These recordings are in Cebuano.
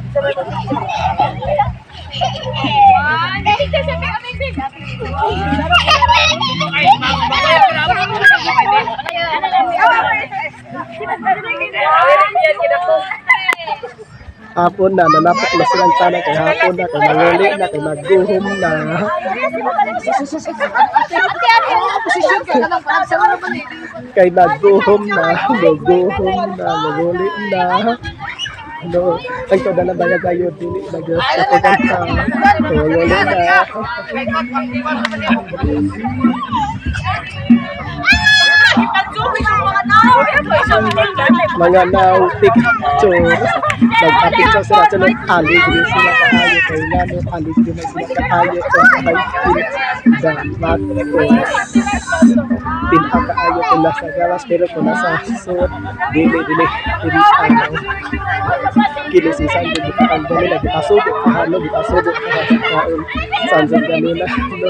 Hapon na, nanapok na silang tanan kay hapon na, kay manguli na, kay magguhom na. Kay magguhom na, magguhom na, manguli na. No, ang to na bayag ayo dili na gyud sa pagkanta. Manguli na. Mga now picture. Nagpa-picture sila sa aligre sila kaayo kay ngano aligre na sila kaayo kung kay Marcos. Tin-aw kaayo kung nasa gawas pero kung nasa suot dili dili dili ano. Kini si Sanjo gipatang ganina gipasugo kahano gipasugo kaha sa kaon Sanjo ganina no.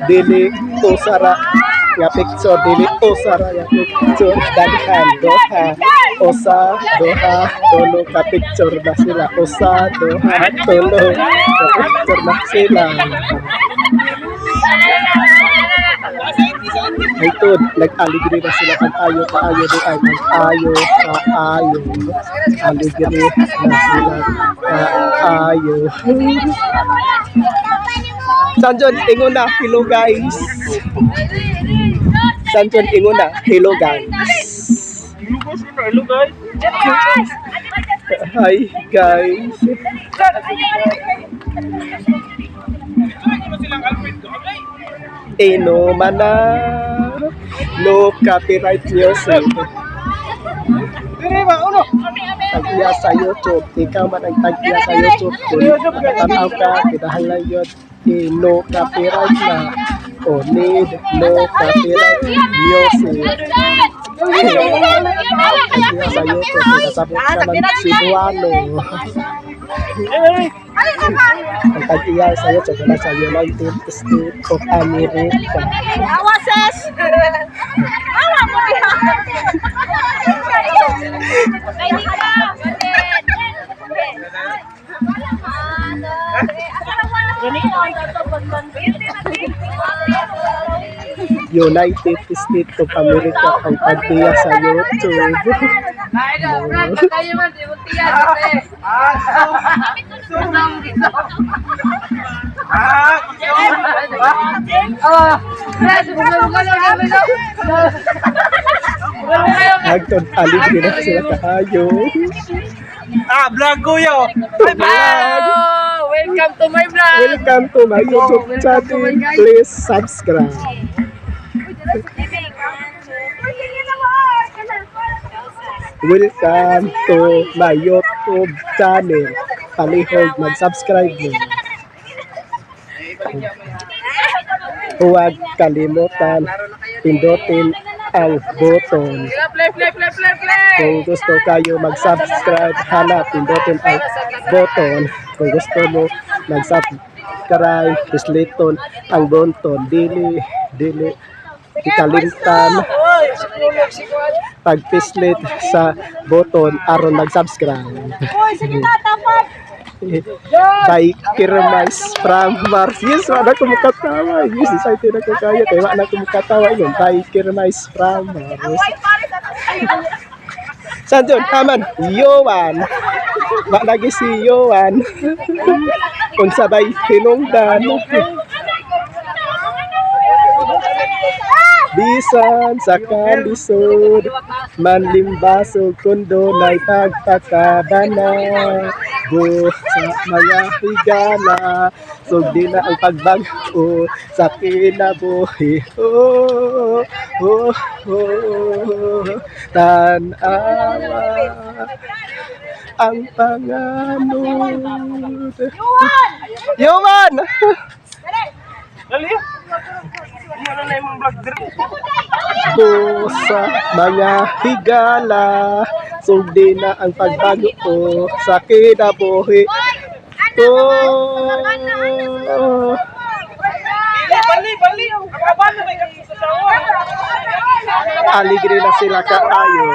Dili usara nga picture, dili usara nga picture, daghan doha, usa, duha, tulo ka picture na sila, usa, duha, tulo ka picture na sila. Ay tod, nag-aligre na sila pag-ayo, kaayo di ay pag-ayo, kaayo. Aligre na sila kaayo. Sanjon, ingon na, hello guys. Sanjon, ingon na, hello guys. Hello guys. Hi guys. Inuman na. No copyright music. Dire ba uno? Tagya sa YouTube. Ikaw man ang tagya sa YouTube. Kung nakatanaw ka, kinahanglan yun. Eh, no copyright na. O need no copyright music. Tagya sa YouTube. Nakasabot ka man Cebuano. Ang tag-iya sa YouTube, wala sa United States of America. Awa, ses! Awa mo diha! United States of America ang tag-iya sa YouTube. Hagtod aligre na sila kaayo. Ah, vlog ko yo. Vlog! Welcome to my vlog! Welcome to my YouTube channel. Please subscribe. Welcome to my YouTube channel. Palihog mag-subscribe mo. Huwag kalimutan pindutin ang button. Play, play, play, play, play! Kung gusto kayo mag-subscribe, hanap, pindutin ang button. Kung gusto mo mag-subscribe, pisliton ang button. Dili, dili, ikalimtan pagpislit sa button aron mag-subscribe. Uy, sige na, tapat! By Kirmais from Mars. Yes, wala ko makatawa. Yes, excited ako kayo. Kaya wala ko makatawa. Yun, by Kirmais from Mars. Sanjon, Haman, Yowan. Wa lagi si Yowan. Unsa bay hinungdan. Bisan sa kalisod, manlimbasog kundo na'y pagpakabana. Bu sa mga higala, sugdi na ang pagbag-o sa kinabuhi. Oh, oh, oh, tan-awa ang panganod. Yowan! Dali. Ano na imong vlog dire? Bu sa mga higala, sugdi na ang pagbago sa kinabuhi. Oh, Bali, bali. Ang abano may kasi sa sawa. Aligre na sila kaayo.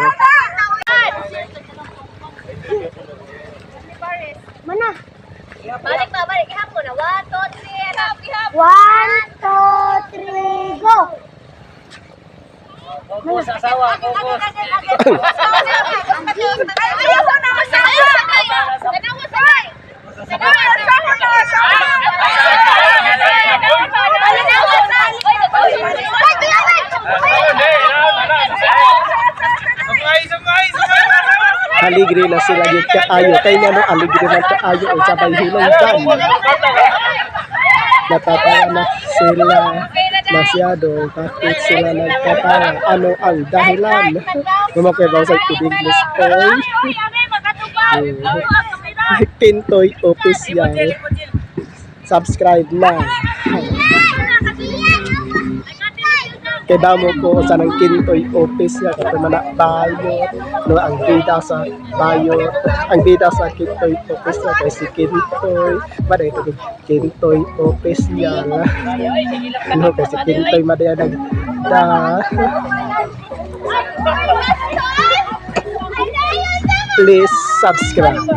Again, again. Ayaw na masama. Sumay, sumay, sumay. Aligre na sila gyud kaayo kay ngano aligre man kaayo o sabay hinungdan. Natatawa na sila masyado. Bakit sila nagtatawa? Ano ang dahilan? Lumakay sa English oy. Kintoy Official. Subscribe na. Kay damo ko sa nang Kintoy Official kato man na bayot no, ang bida sa bayot, ang bida sa Kintoy Official kay si Kintoy maday ito Kintoy Official no, kay si Kintoy maday nag da. Please subscribe.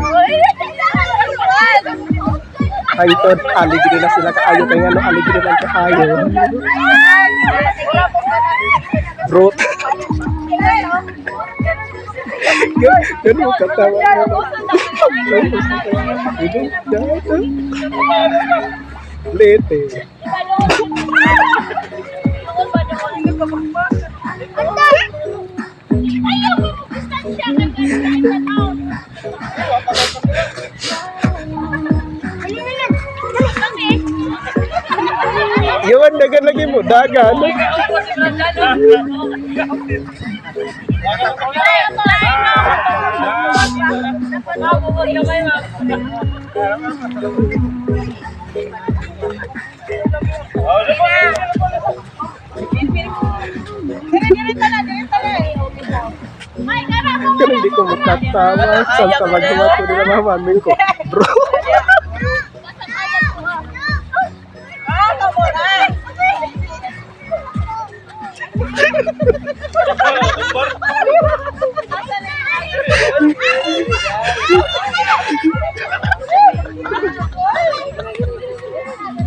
Hangtod aligre na sila kaayo kay ngano aligre man kaayo. Bro, ganun katawa Lete. Iwan, dagan lagi mo, dagan. Pero hindi ko makatawa. Saan maghumat ko nila mamamin ko. Bro.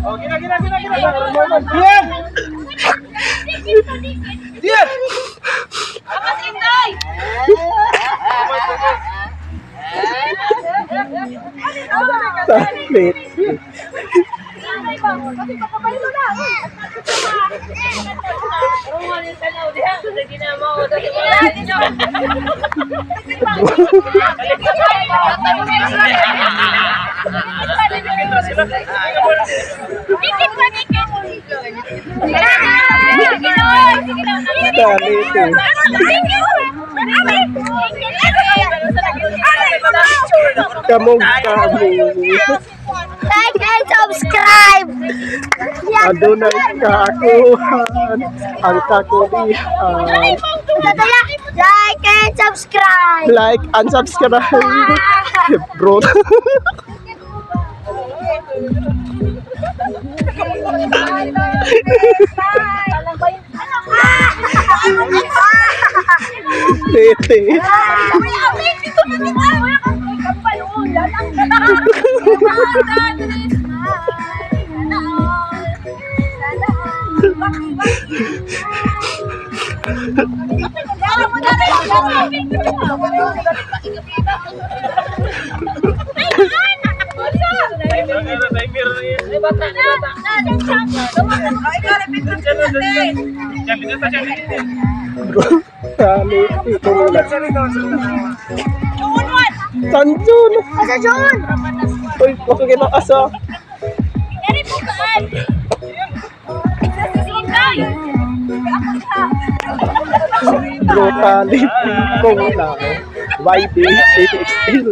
Oh, gina, gina, gina, gina. Diyan! Diyan! Late. Late. Kamog kamo. Like and subscribe! Adunay kaakuhan. Ang kakulihan. Like and subscribe! Like and subscribe. Bro. Late. Bro. Late. Ito muna. Tanjun. Asa John? Uy, wako ginakasa. Brutally kung lang. YB ATXL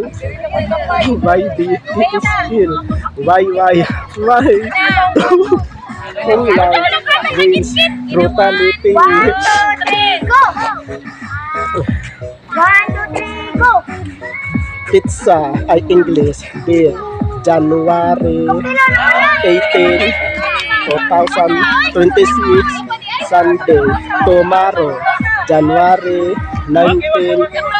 YB ATXL Y Y Y kung lang wins brutality. One, two, three, go! One, two, three, go! Pizza ay English beer January 18, 2026, Sunday. Tomorrow, January 19,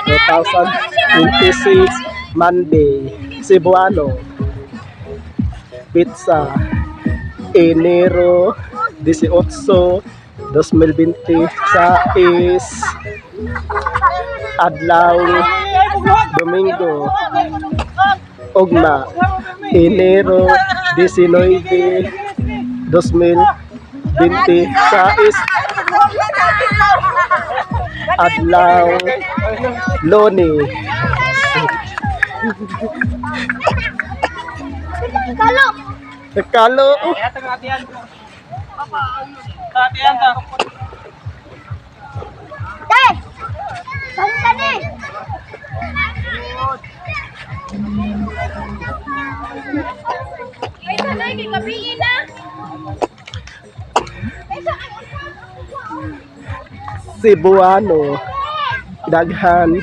2026, Monday. Cebuano. Pizza. Enero 18, 2026. Adlaw Domingo, ugma, Enero 19, 2026, adlaw Lunes. Kalo. Kalo. Atiyan ta. Te. Saan ka ni? Ay, sanay, kay gabi na. Cebuano. Daghan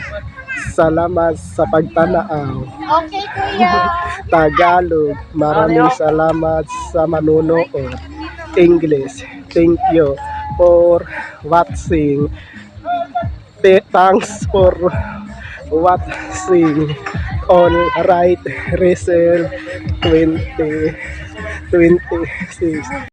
salamat sa pagtanaw. Okay, kuya. Tagalog, maraming salamat sa manonood. English, thank you for watching. Thanks for watching. All right, Resel 2026.